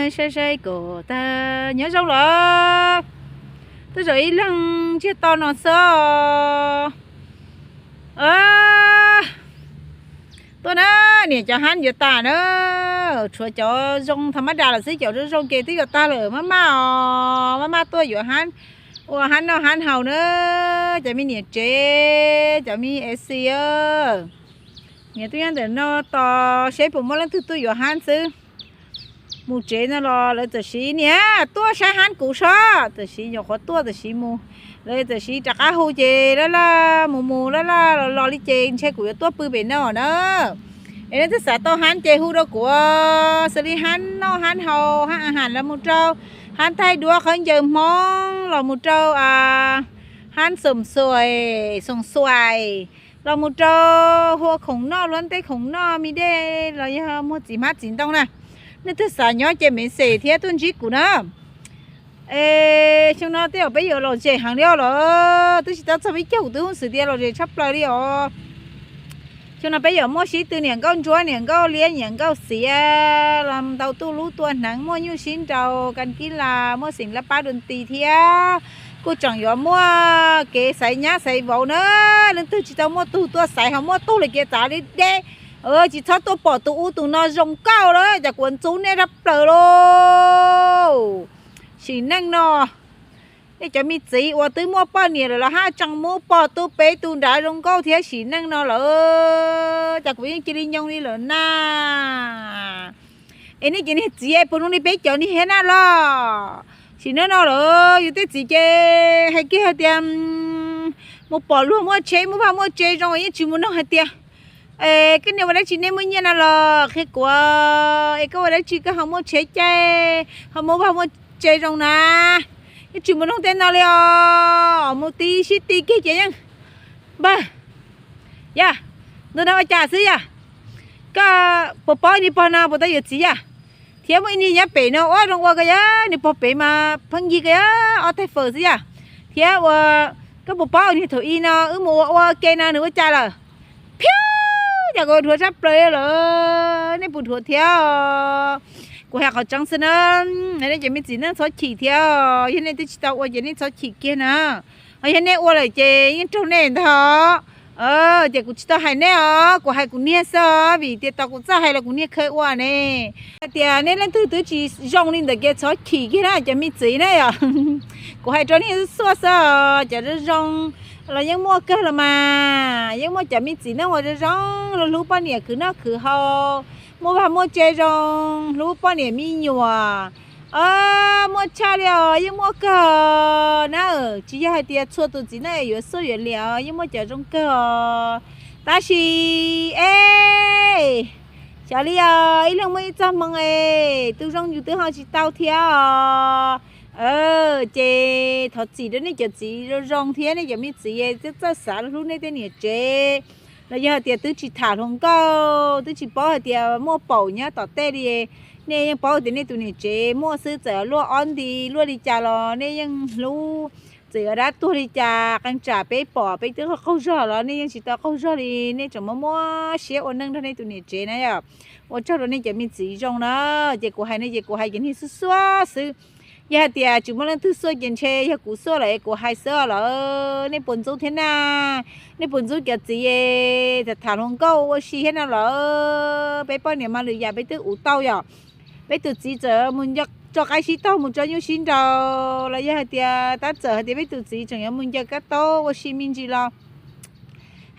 Saib saib kom tag nyob zoo los, twb zaum ib leeg ntsiag to no xwb. Tuaj na, niam cov hab yuav tas na, tshuav cov zoo tha mab das lawm xwb, cov zoo zoo ces twb yuav tag lawm. Maj maj os, maj maj tuaj yuav hab, ua hab noj hab haus na, cov me niam tsev, cov me esi. Niam tuaj nyob ntawm no tos seb puas muaj leej twg tuaj yuav hab xwb. Mus tsev no los lawv txawm siv niam tuaj saib hab kuv sob, txawm siv nyuam qhuav tuaj txawm siv mus. Lawv txawm siv rov qab hu ces laj laj mus mus laj laj los los li ces ntshe kuv yuav tuaj pw pem no na. Es leej twg xav tau hab ces hu rau kuv, xws li hab noj hab haus, hab a has los mus rau, hab thaij duab khaub ncaws Hmoob los mus rau, hab xoom xuais, xoom xuais los mus rau hua khoom noj, luab ntej khoom noj, me dej los yog muag txiv hmab txiv ntoo na. Leej twg xav nyob ces message thiab tuaj ntsib kuv na. Es xyoo no tej zaum peb yuav lom zem heev li os los, twb tsis tau txog peb caug kuv twb hu xwm tias lom zem tshaj plaws li os. Xyoo no peb yuav muaj sib tw niam nkauj ntsuab, niam nkauj liab, niam nkauj xiav los ntau tuj lub tua hneev, muaj nyuj sib nraus, kas kib las, muaj xeem lab pab dua nti thiab. Kuj tseem yuav muaj kev xaiv nyab xaiv vauv na. Leej twg tsis tau muaj tug tuaj xaiv, ho muaj tug lawm ces txav li deb, tsis txhob tuaj pom tus ub tus no zoo nkauj lawm, cas kuv ntxub nej tshaj plaws lauj. Sim neej no, nej cov me txiv uas twb muaj poj niam lawm los haj tseem mus pom tus pem tus nrad zoo nkauj thiab, sim neej no lawm cas kuv yeej cia li nyoo li lawm na. Es nej cov niag txiv puas zoo li peb cov niag thiab na los? Sim neej no lawm yus tej txiv ces hais kiag hais tias mus pom luag muaj tsheb muaj vaj muaj tse zoo yeej tsis mus noog hais tias, koj niag ua dab tsi nej muaj nyiaj na los qhia kuv, es koj ua dab tsi koj ho muaj tsheb caij ho muaj vaj muaj tse zoo na? Yeej tsis mus noog tej no li os, mus ti sib ti kiag ces yeej npawg, yog, ntu no ua cas xwb yog? Koj puas paub ib niag pog no puas tau yuav txiv yog? Thiab muaj ib niag nyob pem no ua zoo ua koj yog, niag pog pem mas pheej yig koj yog ob teg fawm xwb yog. Thiab ua, koj puas paub niag thaum i no wb mus ua ua ke no nws ua cas lawm? Phiab, cas kuv dhuav tshaj plaws li lawm, nej puas dhuav thiab? Kuv hais qhov tseeb xwb na, nej cov me txiv neej txhob chim thiab, yog nej twb tsis tau ua ces nej txhob chim kiag na. Ho yog nej ua lawm ces yeej raug nej ntag. Ces kuv tsis tau hais nej os, kuv hais kuv niag xwb, vim tias tos kuv txawj hais los kuv niag khaws ua ne. Hais tias nej leej twg twb tsis zoo li ntawd ces txhob chim kiag na cov me txiv na yom. Kuv hais rau nej xuaj xwb, cov zoo zoo los yeej muaj kawg los mas, yeej muaj cov me txiv neej uas zoo zoo los hlub poj niam khwv noj khwv haus, muaj vaj muaj tse zoo, hlub poj niam me nyuam. Muaj tshaj li os, yeej muaj kawg na. Tsis yog hais tias txhua tus txiv neej es yuav xuaj yuav liam, yeej muaj cov zoo kawg os. Tab sis es, xyov li os, ib leeg muaj ib txoj hmoo es tus zoo yus twb ho tsis tau thiab os. Ces thov txim rau nej cov txiv zoo zoo thiab nej cov me txiv txawj xav hlub nej tej niam tsev, los yog hais tias twb tsis tham hluas nkauj, twb tsis paub hais tias muaj paum nyob tom tej li. Nej yeej paub tias nej tus niam tsev muaj xwb, txawm luaj ob nti luaj li cas los nej yeej hlub. Txawm yuav dab tuag li cas, qee tsam peb pom peb twb qaug zog los nej yeej tsis tau qaug zog li, nej tseem muab muab siab ua neej nrog nej tus niam tsev na yom. Ua tsaug rau nej cov me txiv zoo na. Ces kuv hais no ces kuv hais cov niag xuaj xuaj xwb. Yog hais tias tsis muaj leej twg xuaj ces ntshe yog kuv xuaj lawm es kuv hais xwb lawm. Nej puas ntxub thiab na? Nej puas ntxub cov txiv es tham tham hluas nkauj ua si thiab na lawm? Peb poj niam mas lwm yam peb twb ua tau yom. Peb tus txiv txawm mus nco tso qaib sib taug mus tso nyuj sib nraus los yog hais tias tab txawm hais tias peb tus txiv tseem yuav mus ncaws kab taub ua si me ntsis los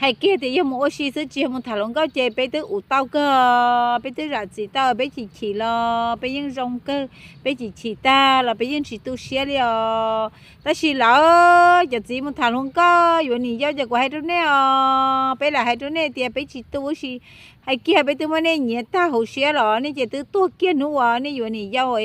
hais kiag tias yog mus ua si xwb tsis yog mus tham hluas nkauj ces peb twb ua tau kawg, peb twb zam txim tau, peb chim chim los peb yeej zoo kawg, peb chim chim tag los peb yeej tsis tu siab li os. Tab sis lawv cov txiv mus tham hluas nkauj yuav niam yau ces kuv hais rau nej os, peb lam hais rau nej tias peb tsis tu ua si, hais kiag peb twb muab nej nyiav tag hauv siab los nej ces twb tuag kiag hnub uas nej yuav niam yau,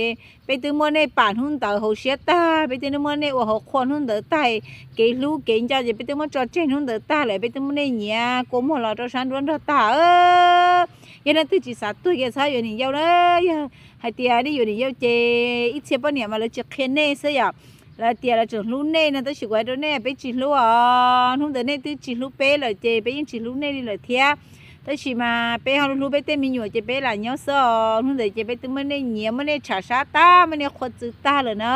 peb twb muab nej pam hnub ntawd hauv siab tag, peb twb muab nej ua hauv qhua hnub ntawd tag, kev hlub kev nco ces peb twb muab tso tseg hnub ntawd tag lawm, peb twb muab nej nyiav kua muag los rau sab nruab nrog tag. Yog leej twg tsis xav tuag ces txhob yuav niam yau na. Yog hais tias nej yuav niam yau ces ib txhia poj niam mas lawv tsis qhia nej xwb yom. Lawv tias lawv tseem hlub nej no tab sis kuv hais rau nej peb tsis hlub os, hnub ntawd nej twb tsis hlub peb lawm ces peb yeej tsis hlub nej li lawm thiab. Tab sis mas peb ho hlub peb tej me nyuam ces peb lam nyob xwb os. Hnub ntawd ces peb twb muab nej nyiav, muab nej tsham sab tag, muab nej qhuav txwv tag lawm na.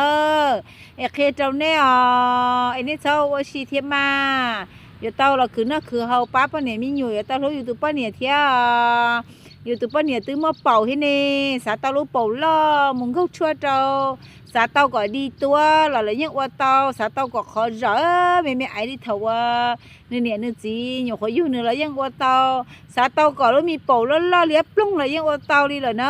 Es qhia rau nej os, es nej txhob ua si thiab mas. Yuav tau los khwv noj khwv haus pab poj niam me nyuam, yuav tau hlub yus tus poj niam thiab. Yus tus poj niam twb muaj paum thiab ne, xav tau lub paum loj mus nkaug tshuaj rau, xav tau kom dig tuab los lawv yeej ua tau, xav tau kom qhov zawm me me aiv li thaum uas nws niam nws txiv nyuam qhuav yug nws los yeej ua tau, xav tau kom lub me paum loj loj liab ploog los yeej ua tau li lawm na.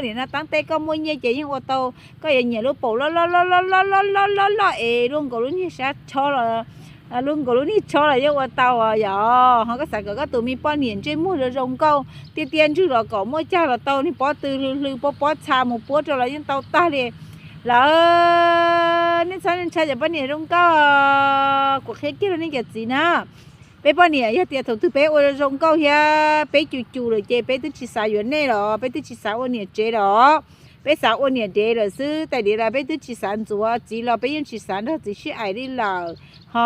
Nim no taab teb koj muaj nyiaj ces yeej ua tau, koj yuav nyiam lub paum loj loj loj loj loj loj loj loj es luaj nkaus lub niag sab tsho los, luaj nkaus lub niag tsho los yeej ua tau os yom. Ho koj xav kom koj tus me poj niam ntsej muag zoo zoo nkauj, tiaj tiaj ntswg los kom muaj cag los tau, niag pob tw hlw hlw pob pob txha mus puab rau los yeej tau tag li. Lawv, nej txhob ntshai cov poj niam zoo nkauj, kuv qhia kiag rau nej cov txiv na. Peb poj niam yog tias thaum twg peb ua zoo nkauj thiab peb cum cum lawm ces peb twb tsis xav yuav nej los, peb twb tsis xav ua niam tsev los. Peb xav ua niam dev lawm xwb, tais diav los peb twb tsis xav ntxuav, txiv los peb yeej tsis xav nrog txiv sib aim li lawm. Ho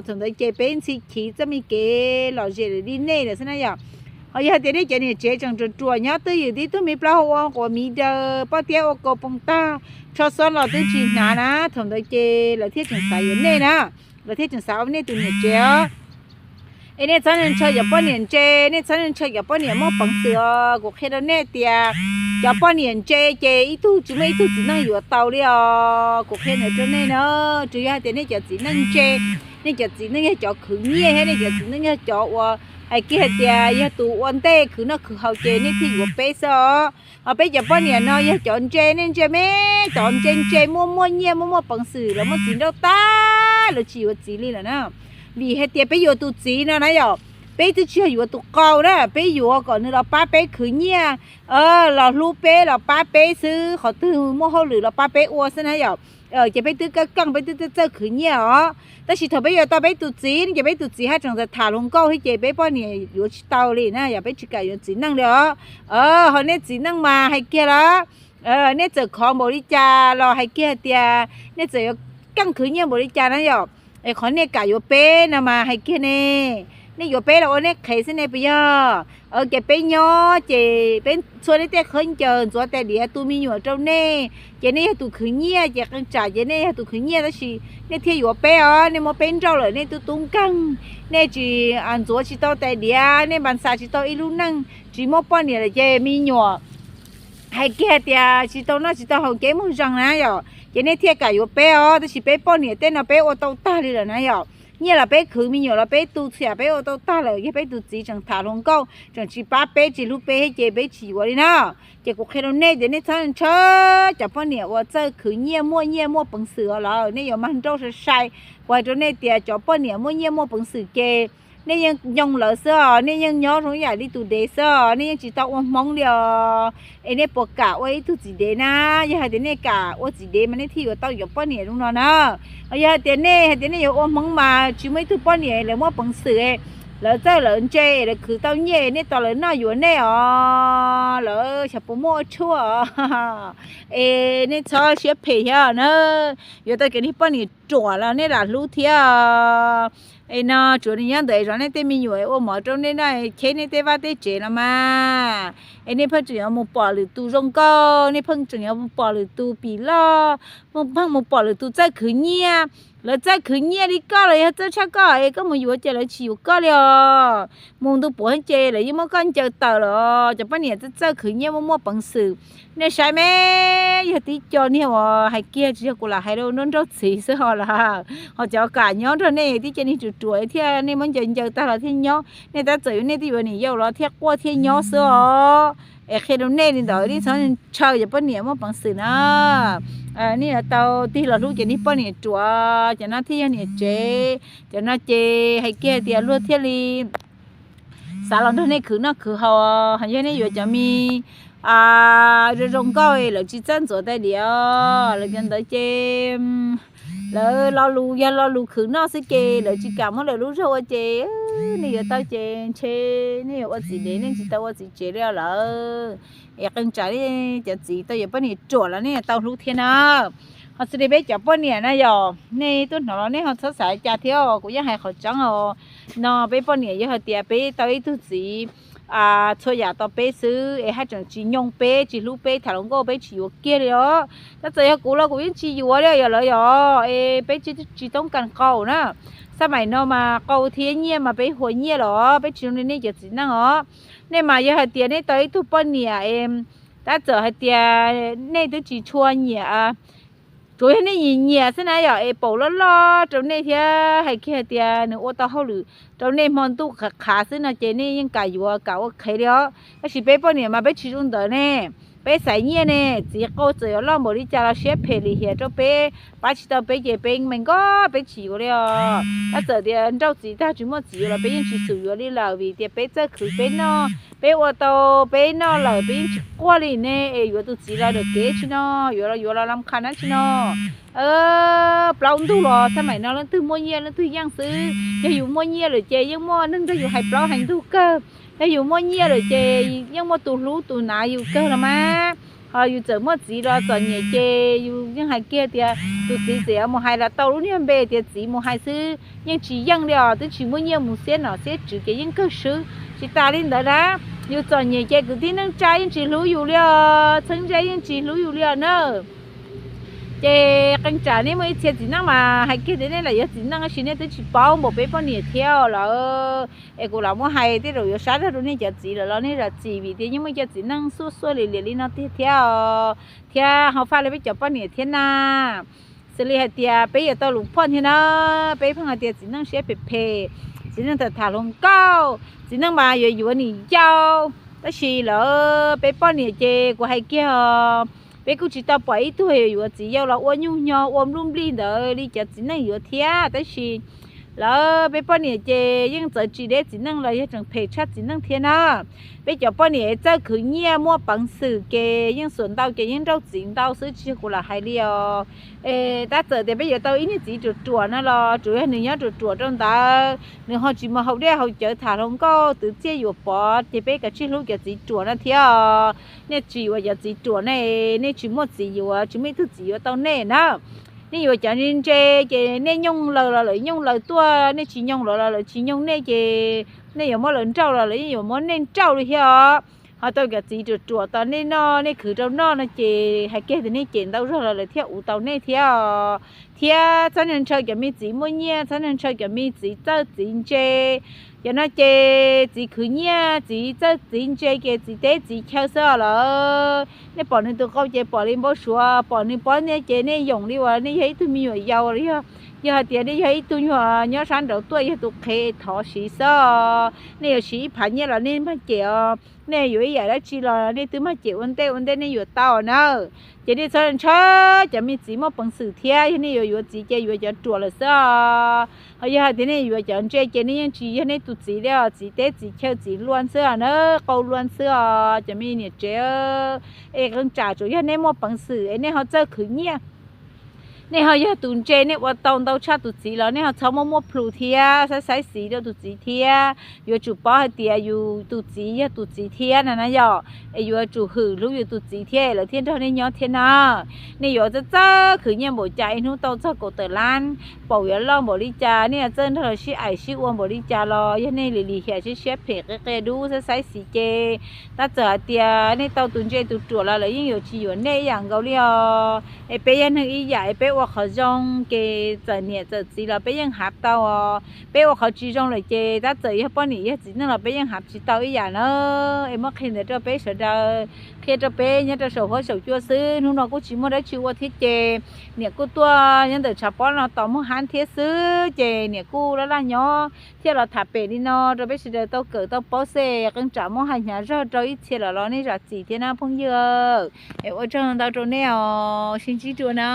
thaum ntawd ces peb ntxhi chiv txoj me kev lom zem li nej lawm xwb na yom. Ho yog hais tias nej cov niam tsev tseem ruam ruam nyob twj ywm tib tug me plaub hau ua quav miv daws, pob tiab ua kaus poom tag, tsho xob los twb tsis hnav na, thaum ntawd ces lawv thiaj tseem xav yuav nej na, lawv thiaj tseem xav ua nej tus niam tsev os. Es nej txhob ntshai cov poj niam ntse, nej txhob ntshai cov poj niam muaj peev xwm os. Kuv qhia rau nej tias cov poj niam ntse ces ib tug tsis muaj ib tug txiv neej yuav tau li os. Kuv qhia ntawd rau nej na, tsuas yog hais tias nej cov txiv neej ntse, nej cov txiv neej yog cov khwv nyiaj thiab nej cov txiv neej yog cov uas hais kiag hais tias yog tus ua ntej khwv noj khwv haus ces nej thiaj yuav peb xwb os. Ho peb cov poj niam no yog cov ntse, nej ntse me, cov ntse ntse muaj muaj nyiaj muaj muaj peev xwm, lawv muaj txiv nrauj tag lawv tsis yuav txiv li lawm na. Vim hais tias peb yuav tus txiv no na yom, peb twb tsis yog yuav tus qau na, peb yuav kom nws los pab peb khwv nyiaj, los hlub peb los pab peb xwb, qhov twg muaj hauj lwm los pab peb ua xwb na yom. Ces peb twb kaj keej, peb twb txawj khwv nyiaj os. Tab sis thaum peb yuav tau peb tus txiv no ces peb tus txiv haj tseem tham hluas nkauj thiab ces peb poj niam yuav tsis tau li na yom, peb tsis kam yuav txiv neej li os. Ho nej txiv neej mas hais kiag lawm, nej txawm khov npaum li cas los hais kiag hais tias nej txawm yuav keej khwv nyiaj npaum li cas na yom, es qhov nej kam yuav peb no mas hais kiag ne, nej yuav peb los ua nej qhev xwb ne puas yog? Ces peb nyob ces peb txhua nej tej khaub ncaws ntxuav tais diav tu me nyuam rau nej, ces nej yog tus khwv nyiaj, ces qee tsam ces nej yog tus khwv nyiaj tab sis nej thiaj yuav peb os, nej muab peb nrauj lawm nej tub tub nkeeg, nej tsis ntxuav tsis tau tais diav, nej npas xas tsis tau ib lub neej, tsis muaj poj niam lawm ces me nyuam hais kiag tias tsis tau noj tsis tau haus kev muag zees na yom, ces nej thiaj kam yuav peb os, tab sis peb poj niam tej no peb ua tau tag li lawm na yom. Nyiaj los peb khwv, me nyuam los peb tu, txhua yam peb ua tau tag lawm, yog peb tus txiv tseem tham hluas nkauj tseem tsis pab peb tsis hlub peb ces peb tsis yuav li na. Ces kuv qhia rau nej tias nej txhob ntshai cov poj niam uas txawj khwv nyiaj muaj nyiaj muaj peev xwm os lawm, nej yuav mag nrauj sai sai. Kuv hais rau nej tias cov poj niam muaj nyiaj muaj peev xwm ces nej yeej nyoo lawv xwb os, nej yeej nyob zoo ib yam li tus dev xwb os, nej yeej tsis tau ua hmoob li os. Es nej puas kam ua ib tug txiv dev na? Yog hais tias nej kam ua txiv dev mas nej thiaj yuav tau cov poj niam zoo no na. Yog hais tias nej hais tias nej yuav ua hmoob mas tsis muaj ib tug poj niam lawv muaj peev xwm, lawv txawj lawv ntse, lawv khwv tau nyiaj, nej tos lawv noj yuav nej os, lawv xyov puas muaj ua tshuaj os. Es nej txhob siab phem thiab na, yuav tau cov niag poj niam ruam los nej lam hlub thiab. Es no tsuav nws nyob ntawd zov nej tej me nyuam ua mov rau nej noj, cheb nej tej vaj tej tsev no mas. Es nej pheej tseem yuav mus pom lwm tus zoo nkauj, nej pheej tseem yuav mus pom lwm tus pim loj, pheej mus pom lwm tus txawj khwv nyiaj. Lawv txawj khwv nyiaj li koj los yog txawj tshaj koj es koj mus yuav ces lawv tsis yuav koj li os. Mus ntu puav ces lawv yeej muab koj ncaws tawm los. Cov poj niam txawj txawj khwv nyiaj muaj muaj peev xwm, nej saib me, yog tib co niag uas hais kiag tsis yog kuv lam hais rau nraug txiv xwb ho lawm, ho cov kam nyob nrog nej tib co niag ruam ruam thiaj nej muab ncaws ncaws tag los thiaj nyob, nej tab txawm yuav nej twb yuav niam yau los thiaj quaj thiaj nyob xwb os. Es qhia rau nej li ntawd, nej txhob ntshaw cov poj niam muaj peev xwm na. Nej yuav tau tig los hlub cov niag poj niam ruam, cov no thiaj yog niam tsev. Cov no ces hais kiag tias luag thiaj li xav los nrog nej khwv noj khwv haus. Yog nej yuav cov me zoo zoo nkauj, lawv tsis txawj ntxuav tais diav, lawv cov ntawd ces lawv lo lus yog lo lus khwv noj xwb ces lawv tsis kam muab lawv lub zog ua ces nej yuav tau ces ntshe nej yuav ua txiv dev, nej tsis tau ua txiv tsev li lawm. Es qee tsam cov txiv tau yuav poj niam ruam los nej yuav tau hlub thiab na. Xws li peb cov poj niam na yog nej tuaj hnov los nej ho txhob xav cas thiab, kuv yeej hais qhov tseeb os. No peb poj niam yog hais tias peb tau ib tug txiv txhua yam tau peb xwb es haj tseem tsis nyoo peb, tsis hlub peb, tham hluas nkauj peb tsis yuav kiag li os. Tab txawm yog kuv los kuv yeej tsis yuav li, yog lawv yog es peb tsis toob kas qau na. Xab maim no mas qau thiab nyiaj mas peb huas nyiaj los peb tsis zoo li nej cov txiv neej os. Nej mas yog hais tias nej tau ib tug poj niam es tab txawm hais tias nej twb tsis tshua nyiam, tsuas yog nej nyiam nyiam xwb na yog es paum loj loj rau nej thiab hais kiag hais tias nws ua tau hauj lwm rau nej hmo ntuj qhav qhav xwb no ces nej yeej kam yuav kam ua qhev li os. Tab sis peb poj niam mas peb tsis zoo ntawd ne. Peb xaiv nyiaj ne, txiv qau txawm yuav loj npaum li cas los siab phem lim hiam rau peb, pab tsis tau peb ces peb me nkoj peb tsis yuav li os. Tab txawm tias nrauj txiv tag tsis muaj txiv yuav los peb yeej tsis xum yuav li lawm vim tias peb txawj khwv peb noj, peb ua tau peb noj lawm peb yeej tsis quaj li ne es yuav tus txiv los ntawm kev tsis no, yuav los yuav los lam qha nab tsis no. Plaub ntug los xab maim no leej twg muaj nyiaj leej twg yeej xwb. Yog yus muaj nyiaj lawm ces yeej muaj neeg nrog yus hais plaub hais ntug kawg. Yog yus muaj nyiaj lawm ces yeej muaj tus hlub tus hnav yus kawg los mas. Ho yus txawm muaj txiv los txom nyem ces yus yeej hais kiag tias tus txiv txawm yuav mus hais los tau lub niag npe tias txiv mus hais xwb yeej tsis yeej li os, twb tsis muaj nyiaj mus xiab nom xiab tswv ces yeej kawg swb. Tsis tas li ntawd na, yus txom nyem ces kwv tij neej tsa yeej tsis hlub yus li os, txheeb ze yeej tsis hlub yus li os na. Ces qee tsam nej muaj ib txhia txiv neej mas hais kiag tias nej lam yog txiv neej tab sis nej twb tsis paub npaum peb poj niam thiab lawm. Es kuv los muab hais tej zaum yuav sab zog rau nej cov txiv lawm los nej zam txim vim tias yeej muaj cov txiv neej xuaj xuaj liam liam li no tiag thiab, thiab ho faj li peb cov poj niam thiab na. Xws li hais tias peb yuav tau lus phoj thiab na, peb pheej hais tias txiv neej siab phem phem, txiv neej tham tham hluas nkauj, txiv neej mas yuav yuav niam yau. Tab sis lawv peb poj niam ces kuv hais kiag, peb kuj tsis tau pom ib tug yuav yuav txiv yau los ua nyuj nyo ua npluj nplij ntawd li cov txiv neej yuav thiab. Tab sis lawv peb poj niam ces yeej txawv tsis deb txiv neej los yog tseem phem tshaj txiv neej thiab na. Peb cov poj niam txawj khwv nyiaj muaj peev xwm ces yeej xuas ntau ces yeej nrauj txiv ntau xwb tsis yog kuv lam hais li os. Es tab txawm tias peb yuav tau ib niag txiv ruam ruam no los tsuas yog nws nyob ruam ruam rau ntawd, nws ho tsis mus haus dej haus cawv tham hluas nkauj twv txiaj yuam pov ces peb kav tsij hlub cov txiv ruam no thiab. Nej tsis yuav cov txiv ruam ne, nej tsis muaj txiv yuav, tsis muaj ib tug txiv yuav tau nej na. Nej yuav cov ntse ntse ces nej nyooj lawv los lawv nyooj lawv tuaj, nej tsis nyooj lawv los lawv tsis nyooj nej ces nej yuav muab lawv nrauj los lawv yeej yuav muab nej nrauj li thiab os. Ho tau cov txiv ruam ruam tos nej noj, nej khwv rau noj no ces hais kiag tias nej cem ntau zog los lawv thiaj uv tau nej thiab. Thiab txhob ntshaw ntshaw cov me txiv muaj nyiaj, txhob ntshaw ntshaw cov me txiv txawj txiv ntse. Cov no ces txiv khwv nyiaj, txiv txawj txiv ntse ces txiv teb txiv chaw xwb os lawm. Nej pom nws tus qau ces pom li npau suav, pom nws pob ntiag ces nej yoom li uas nej yog ib tug me nyuam yaus li yog. Yog hais tias nej yog ib tug nyuag nyob sab nraud tuaj yog tus qhev thov siv xwb os, nej yuav siv ib phav nyiaj los nej mag cem os. Nej yuav ib yam dab tsi los nej twb mag cem ua ntej ua ntej nej yuav tau na. Ces nej txhob ntshaw cov me txiv muaj peev xwm thiab, yog nej yuav yuav txiv ces yuav cov ruam lawm xwb os. Ho yog hais tias nej yuav cov ntse ces nej yeej tsis yog nej tus txiv li os, txiv teb txiv chaw txiv luag xwb os na, qau luag xwb os cov me niam tsev. Es qee tsam tsuas yog nej muaj peev xwm es nej ho txawj khwv nyiaj, nej ho yog tus ntse, nej ua tau ntau tshaj tus txiv los nej ho txhob muaj muaj plhus thiab, xaib xaib xis rau tus txiv thiab. Yuav tsum paub hais tias yus tus txiv yog tus txiv thiab na na yom, es yuav tsum hwm hlub yus tus txiv thiab lawv thiaj nrog nej nyob thiab na. Nej yuav txawj txawj khwv nyiaj npaum cas, ib hnub tau txog kaum tawm lab, paum yuav loj npaum li cas, nej yuav txawj nrog lawv sib aim sib ua npaum li cas los yog nej lim lim hiam siab siab phem qia qia dub xaib xaib xis ces tab txawm hais tias nej tau tus ntse tus ruam los lawv yeej yuav tsis yuav nej ib yam nkaus li os. Es peb yog neeg ib yam es peb ua qhov zoo ces txawm niam txawm txiv los peb yeej hav tau os. Peb ua qhov tsis zoo lawm ces tab txawm yog poj niam yog txiv neej los peb yeej hav tsis tau ib yam na. Es muab qhia ntawd rau peb sawv daws, qhia rau peb nyob rau saum huab saum cua xwb. Hnub no kuj tsis muaj dab tsi ua thiab ces niam kuj tuaj nyob ntawm tshav pob no tos muag hab thiab xwb ces niam kuj laj laj nyob thiaj los tham pem li no rau peb sawv daws tau kawm tau paub xwb. Qee tsam muab hais hnyav zog rau ib txhia lawm los nej zam txim thiab na phooj ywg. Es ua tsaug ntau rau nej os, sib ntsib dua na.